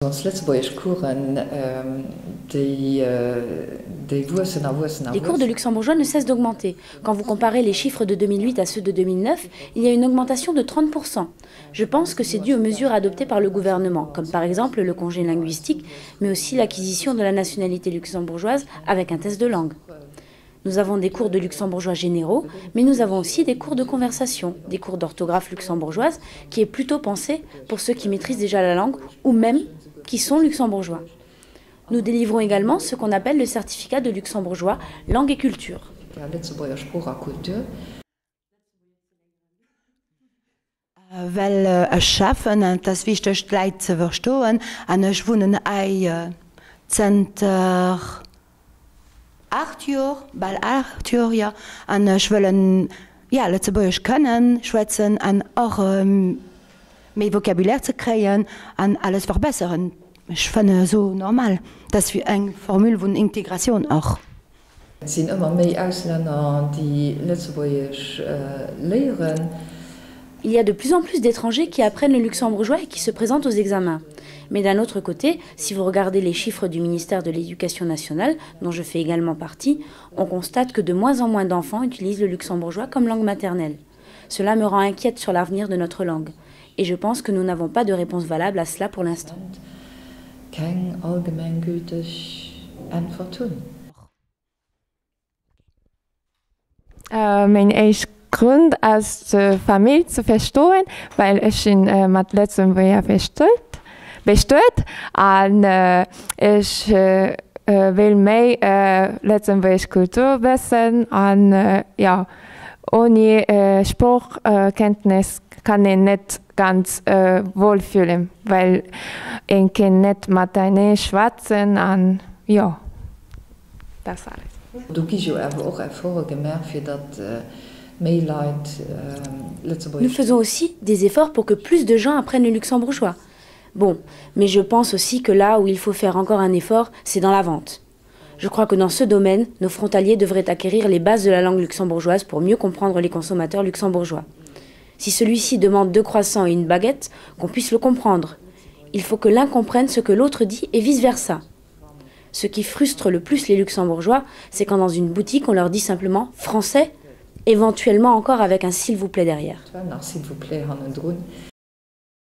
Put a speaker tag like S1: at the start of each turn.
S1: Ons lëtzebuergesch Coursen, déi déi wuessen a wuessen a
S2: Les cours de
S1: wuessen.
S2: luxembourgeois ne cessent d'augmenter. Quand vous comparez les chiffres de 2008 à ceux de 2009, il y a une augmentation de 30%. Je pense que c'est dû aux mesures adoptées par le gouvernement, comme par exemple le congé linguistique, mais aussi l'acquisition de la nationalité luxembourgeoise avec un test de langue. Nous avons des cours de luxembourgeois généraux, mais nous avons aussi des cours de conversation, des cours d'orthographe luxembourgeoise qui est plutôt pensé pour ceux qui maîtrisent déjà la langue ou même qui sont luxembourgeois. Nous délivrons également ce qu'on appelle le certificat de luxembourgeois langue et culture.
S1: Lëtzebuerger Sprooch a Kultur.
S3: Well ech schaffen an et ass wichteg d'Läit ze verstoen an ech wunnen hei zënter 8 Jor, bal 8 Jor, jo, an ech wëllen, jo, Lëtzebuergesch kënnen schwätzen an och méi Vocabulaire ze kréien an alles verbesseren. Ech fënne esou normal, dat ass eng Formule vun Integratioun och.
S1: Et sinn ëmmer méi Auslänner, déi Lëtzebuergesch léieren.
S2: Il y a de plus en plus d'étrangers qui apprennent le luxembourgeois et qui se présentent aux examens. Mais d'un autre côté, si vous regardez les chiffres du ministère de l'Éducation nationale, dont je fais également partie, on constate que de moins en moins d'enfants utilisent le luxembourgeois comme langue maternelle. Cela me rend inquiète sur l'avenir de notre langue. Et je pense que nous n'avons pas de réponse valable à cela pour l'instant.
S1: Keng allgemenggülteg Äntwert hunn.
S4: Meng éischt Grond ass d'Famill ze verstoen, well ech sinn mat Lëtzebuerger bestuet an ech wéll méi lëtzebuergesch Kultur wëssen an jo ouni Sproochkenntnes kann een net ganz wuel fillen, well een kenn net matenee schwätzen an jo dat ass alles.
S1: Do gi jo awer och Efforte gemaach, fir datt méi Leit
S2: Nous
S1: Lëtzebuergesch
S2: faisons aussi des efforts pour que plus de gens apprennent le luxembourgeois. Bon, mais je pense aussi que là où il faut faire encore un effort, c'est dans la vente. Je crois que dans ce domaine, nos frontaliers devraient acquérir les bases de la langue luxembourgeoise pour mieux comprendre les consommateurs luxembourgeois. Si celui-ci demande deux croissants et une baguette, qu'on puisse le comprendre. Il faut que l'un comprenne ce que l'autre dit et vice-versa. Ce qui frustre le plus les luxembourgeois, c'est quand dans une boutique on leur dit simplement français, éventuellement encore avec un s'il vous plaît derrière.
S1: Nach s'il vous plaît hannendrun.